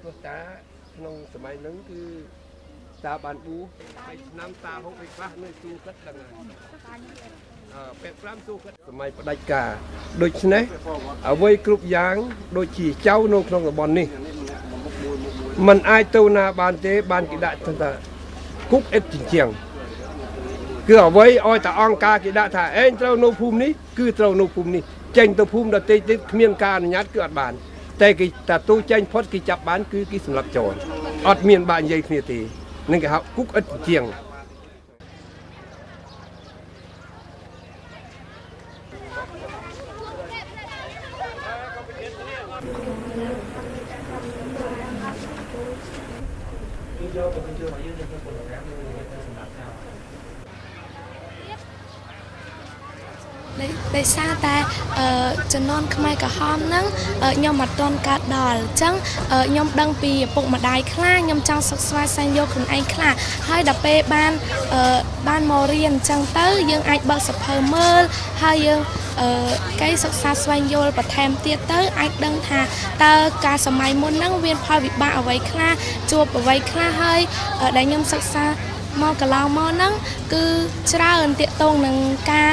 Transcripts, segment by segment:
ព្រោះតាក្នុងសម័យហ្នឹងគឺតាបានបួស3ឆ្នាំតាហូបអីខ្លះនៅសួរគាត់ដឹងហើយអឺពេល5សួរគាត់សម័យផ្ដាច់ការដូច្នេះអ្វីគ្រប់យ៉ាងដូចជាចៅនៅក្នុងតំបន់នេះมันអាចទៅណាបានទេបានគេដាក់ថាគុកអិតជញ្ជាំងគឺអ្វីឲ្យតែអង្គការគេដាក់ថាឯងត្រូវនៅភូមិនេះគឺត្រូវនៅភូមិនេះចេញទៅភូមិដទៃទៀតគ្មានការអនុញ្ញាតគឺអត់បានតែគេតាទូចេញផុតគេចាប់បានគឺគេសម្លាប់ចោលអត់មានបាក់និយាយគ្នាទេនឹងគេហៅគុកអិតជញ្ជាំង យកទៅជួយមកយើងនៅក្នុងពលកម្មមួយទៅសម្រាប់ចោល ដោយសារតែជំនាន់ខ្មែរក្រហមហ្នឹងខ្ញុំអត់ទាន់កើតដល់អញ្ចឹងខ្ញុំដឹងពីឪពុកម្ដាយខ្លះខ្ញុំចង់សិក្សាស្វែងយល់ខ្លួនឯងខ្លះហើយដល់ពេលបានបានមករៀនអញ្ចឹងទៅយើងអាចបើកសភៅមើលហើយយើងគេសិក្សាស្វែងយល់បន្ថែមទៀតទៅអាចដឹងថាតើការសម័យមុនហ្នឹងមានផលវិបាកអ្វីខ្លះជួបអ្វីខ្លះហើយដែលខ្ញុំសិក្សាមកកន្លងមកហ្នឹងគឺច្រើនទាក់ទងនឹងការ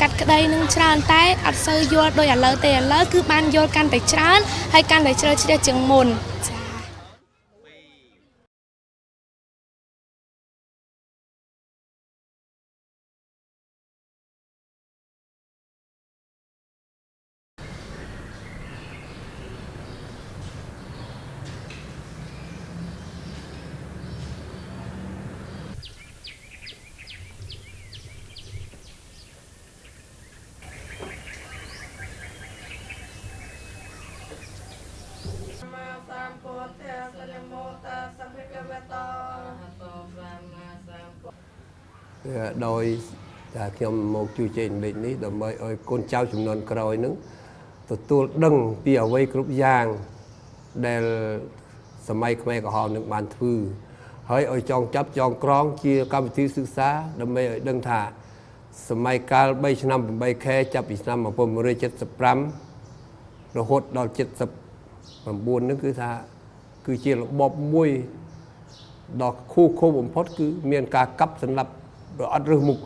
កាត់ក្តីនឹងច្រើនតែអត់សូវយល់ដោយឥឡូវទេឥឡូវគឺបានយល់កាន់តែច្រើនហើយកាន់តែជ្រៅជ្រះជាងមុនចា៎ ដោយតែខ្ញុំមកជួយចែករំលែកនេះដើម្បីឲ្យកូនចៅចំនួនក្រោយនឹងទទួលដឹងពីអ្វីគ្រប់យ៉ាងដែលសម័យខ្មែរក្រហមនឹងបានធ្វើហើយឲ្យចងចាប់ចងក្រងជាកម្មវិធីសិក្សាដើម្បីឲ្យដឹងថាសម័យកាល3ឆ្នាំ8ខែចាប់ពីឆ្នាំ1975រហូតដល់79នឹងគឺថាគឺជារបបមួយដ៏ខូខូបំផុតគឺមានការកាប់សម្លាប់អត់រើសមុខ